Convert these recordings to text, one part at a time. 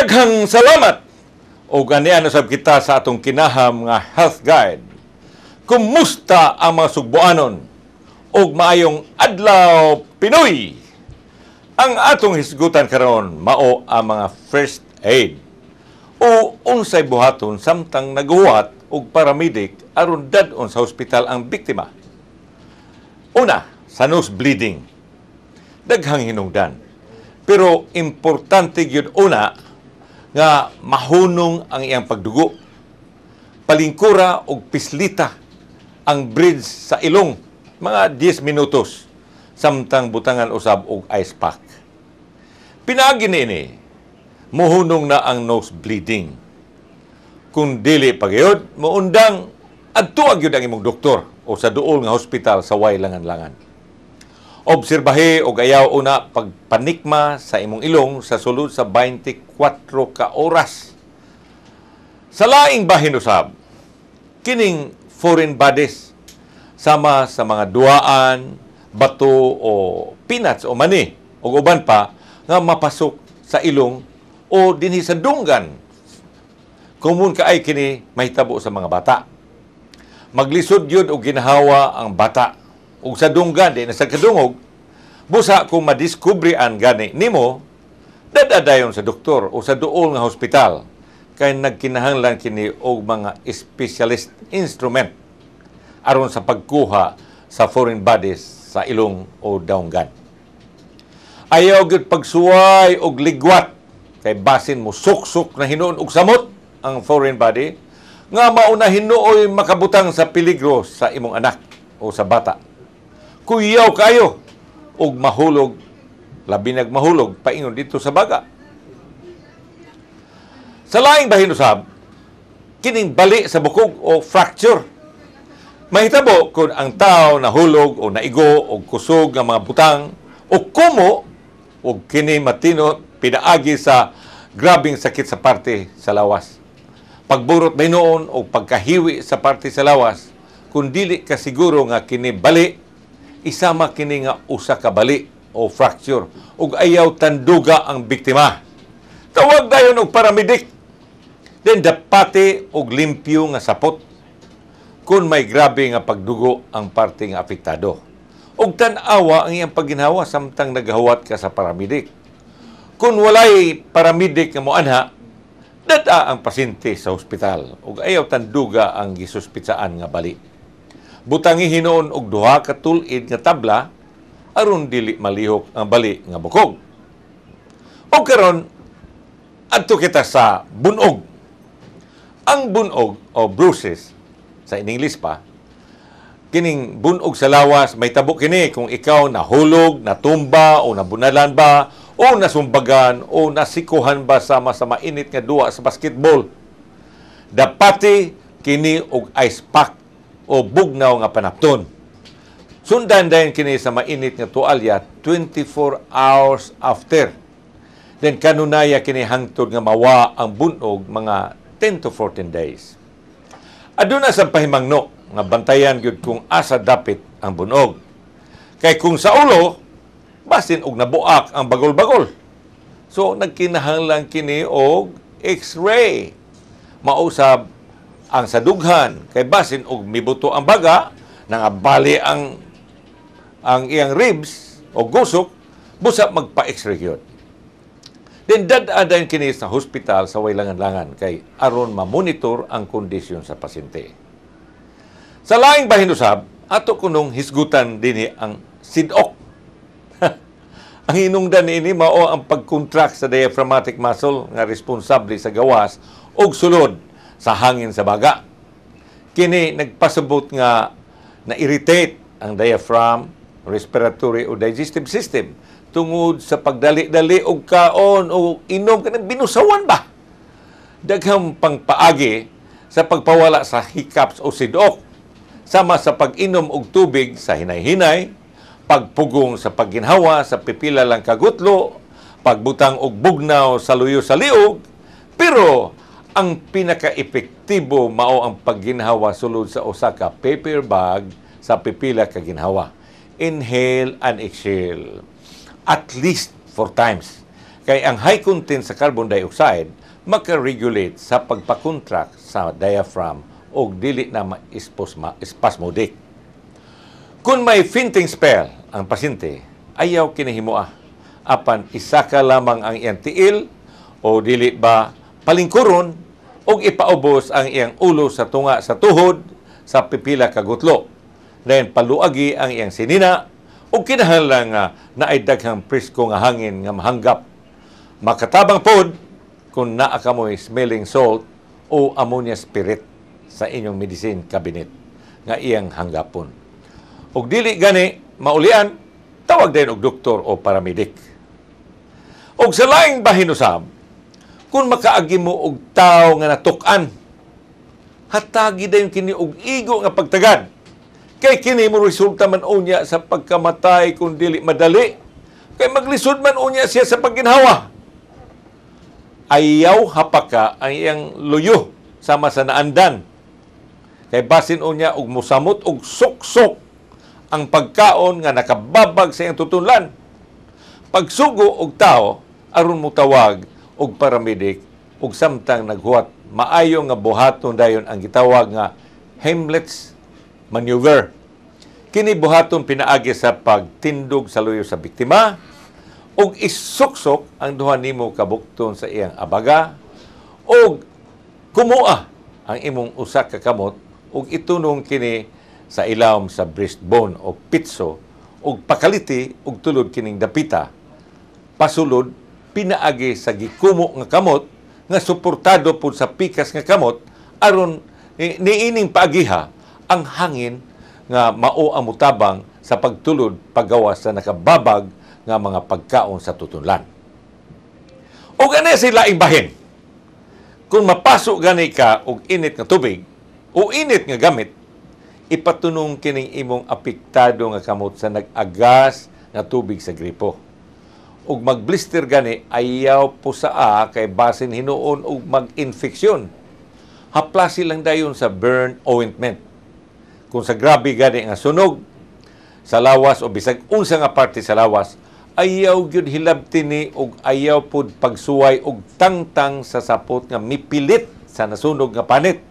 Daghang salamat! O ganian usab kita sa atong kinaham nga health guide. Kumusta ang mga Sugboanon? Og maayong adlaw, Pinoy! Ang atong hisgutan karon mao ang mga first aid o unsay buhaton samtang naghuwat og paramedic aron dad-on sa hospital ang biktima. Una, sa nose bleeding. Daghang hinungdan. Pero importante gyud una nga mahunong ang iyang pagdugo. Palingkura og pislita ang bridge sa ilong mga 10 minutos samtang butangan usab og ice pack. Pinaagi niini, muhunong na ang nose bleeding. Kung dili pa gyud, muundang adtua gyud ang imong doktor o sa duol nga hospital sa way langan-langan. Obserbahe og ayaw una pagpanikma sa imong ilong sa sulod sa 24 ka oras. Sa laing bahin usab, kining foreign bodies sama sa mga duaan, bato o peanuts o mani o uban pa nga mapasok sa ilong o dinhi sa dunggan. Common kaay kini mahitabo sa mga bata. Maglisod yun og ginhawa ang bata. Ug sa dunggan, di na sa kadungog, busa kung madiskubrian gani nimo, dad-a dayon sa doktor o sa duol nga hospital kay nagkinahanglan kini og mga specialist instrument aron sa pagkuha sa foreign bodies sa ilong o dunggan. Ayaw gyud pagsuway og ligwat kay basin mo suksok na hinuon og samot ang foreign body nga mauna hinuoy makabutang sa peligro sa imong anak o sa bata. Kuyaw kayo og mahulog, labi nag mahulog paingon dito sa baga. Sa laing bahin usab, kining bali sa bukog o fracture. Mahitabo kung ang tao nahulog o naigo o kusog nga mga butang o kumo o kini matino pinaagi sa grabing sakit sa parte sa lawas. Pagburot ba noon o pagkahiwi sa parte sa lawas, kung dili ka siguro nga kini bali, isama kini nga usa ka bali o fracture ug ayaw tanduga ang biktima. Tawag dayon og paramedic. Then dapati og limpyo nga sapot kung may grabe nga pagdugo ang parte nga apektado. Ug tan-awa ang iyang pagginhawa samtang naghahuwat ka sa paramedic. Kung walay paramedic nga moanha, dad-a ang pasyente sa ospital ug ayaw tanduga ang gisuspitsaan nga bali. Butangi hinuon og duha ka tul-id nga tabla aron dili malihok ang bali nga bukog. Og karon adto kita sa bunog. Ang bunog o bruises sa in English pa, kining bunog sa lawas, may tabo kini kung ikaw nahulog, natumba o nabunalan ba o nasumbagan o nasikuhan ba sama sa mainit nga duwa sa basketball. Dapati kini og ice pack o bugnaw nga panapton. Sundan dayon kini sa mainit nga tualya 24 hours after. Then kanunaya kini hangtod nga mawa ang bunog mga 10 to 14 days. Aduna sa pahimangno nga bantayan gyud kung asa dapit ang bunog. Kay kung sa ulo, basin og nabuak ang bagol-bagol. So nagkinahanglan kini og X-ray. Mausab ang sa dughan kay basin og mibuto ang baga, nangabali ang iyang ribs o gusok, busa magpa-X-ray gyud. Then dad-a kini sa hospital sa way langan-langan kay aron ma-monitor ang kondisyon sa pasyente. Sa laing bahin usab, ato kunong hisgutan dinhi ang sidok. Ang hinungdan niini mao ang pag-contract sa diaphragmatic muscle nga responsable sa gawas og sulod sa hangin sa baga. Kini nagpasabot nga na-irritate ang diaphragm, respiratory o digestive system tungod sa pagdali-dali og kaon o inom kanang binusawan ba. Daghang pangpaagi sa pagpawala sa hiccups o sidok, sama sa pag-inom og tubig sa hinay-hinay, pagpugong sa pagginhawa sa pipila lang kagutlo, pagbutang og bugnaw sa luyo sa liog, pero ang pinaka-epektibo mao ang pagginhawa sulod sa usa ka paper bag sa pipila ka ginhawa. Inhale and exhale. At least 4 times. Kay ang high content sa carbon dioxide maka-regulate sa pagpa-contract sa diaphragm og dili na ma-spasmodic. Kung may fainting spell ang pasyente, ayaw kinahimoa. Apan isaka lamang ang iyang tiil o dili ba palingkuron og ipaubos ang iyang ulo sa tunga sa tuhod sa pipila ka gutlo. Then paluagi ang iyang sinina ug kinahanglan nga naay daghang presko nga hangin nga mahanggap. Makatabang pod kung naa kamoy smelling salt o ammonia spirit sa inyong medicine cabinet nga iyang hanggapon. Og dili gani maulian, tawag din og doktor o paramedic. Og sa laing bahin usab, kung makaagi mo og tawo nga natuk-an, hatagi dayon kini og igo nga pagtagad. Kay kini mo resulta man unya sa pagkamatay kung dili madali. Kay maglisod man unya siya sa pagginhawa. Ayaw hapaka ang iyang luyo sama sa naandan. Kay basin unya og musamot og suksok ang pagkaon nga nakababag sa iyang tutunlan. Pagsugo og tao aron motawag og paramedic og samtang naghuwat, maayo nga buhaton dayon ang gitawag nga Heimlich's maneuver. Kini buhaton pinaagi sa pagtindog sa luyo sa biktima ug isuksok ang duha nimo ka bukton sa iyang abaga ug kumua ang imong usa ka kamot ug itunong kini sa ilawom sa breastbone o pitso ug pakaliti og tulod kining dapita pasulod pinaagi sa gikumo nga kamot nga suportado pud sa pikas nga kamot aron niining paagiha ang hangin nga mao ang mutabang sa pagtulod pagawas sa nakababag nga mga pagkaon sa tutunlan. Ug ani sila laing bahin. Kung mapaso gani ka og init nga tubig o init nga gamit, ipatunong kining imong apektado nga kamot sa nag-agas nga tubig sa gripo. Ug magblister gani, ayaw pusaa kay basin hinuon og mag-infeksyon. Haplasi lang dayon sa burn ointment. Kung sa grabe gani nga sunog sa lawas o bisag unsa nga parte sa lawas, ayaw gyud hilabti ni og ayaw pud pagsuway og tangtang sa sapot nga mipilit sa nasunog nga panit.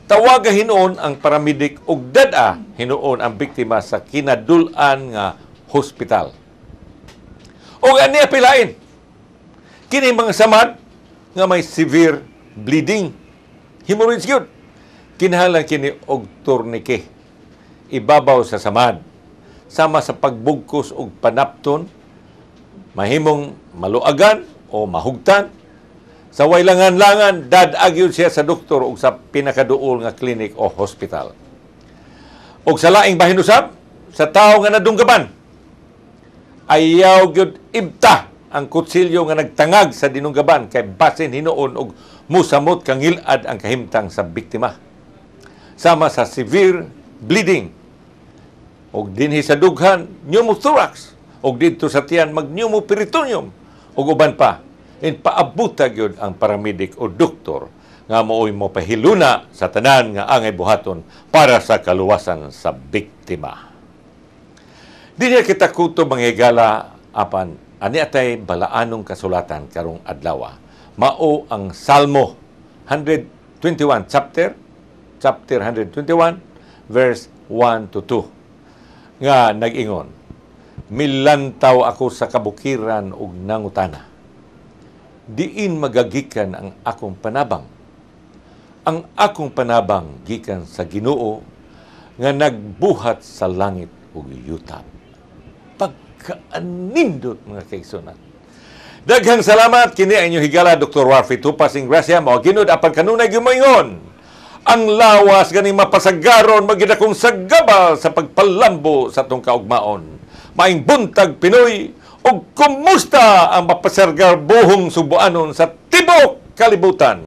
Tawaga hinuon ang paramedic og dad-a hinuon ang biktima sa kinadul-an nga hospital. Og ani pilain kini mga samad nga may severe bleeding, hemorrhage gyud. Kinahanglan kini og tourniquet ibabaw sa samad sama sa pagbugkos og panapton, mahimong maluagan o mahugtan. Sa way langan-langan, dad-a gyud siya sa doktor o sa pinakaduol nga clinic o hospital. Og sa laing bahin usab, sa tawo nga nadunggaban, ayaw gyud ibta ang kutsilyo nga nagtangag sa dinunggaban kay basin hinuon og musamot kangilad ang kahimtang sa biktima. Sama sa severe bleeding og dinhi sa dughan, pneumothorax, og didto sa tiyan, mag pneumoperitoneum ug uban pa. In paabuta gyud ang paramedic o doktor nga mooy mopahiluna sa tanan nga angay buhaton para sa kaluwasan sa biktima. Di niya kita kutob, mga higala, apan ani atay balaanong kasulatan karong adlaw. Mao ang Salmo 121 chapter 121 verse 1 to 2 nga nag-ingon, "Milantaw ako sa kabukiran ug nangutana, diin magagikan ang akong panabang? Ang akong panabang gikan sa Ginoo nga nagbuhat sa langit ug yuta." Pagkaanindot, mga kaigsunan. Daghang salamat. Kini ang inyong higala, Dr. Warfi Tupas Ingracia, mao ginud apan kanunay gumaingon. Ang lawas ganing mapasagaron magidakong sagabal sa pagpalambo sa atong kaugmaon. Maayong buntag, Pinoy, ug kumusta ang mapasargar buhong Sugboanon sa tibok kalibutan.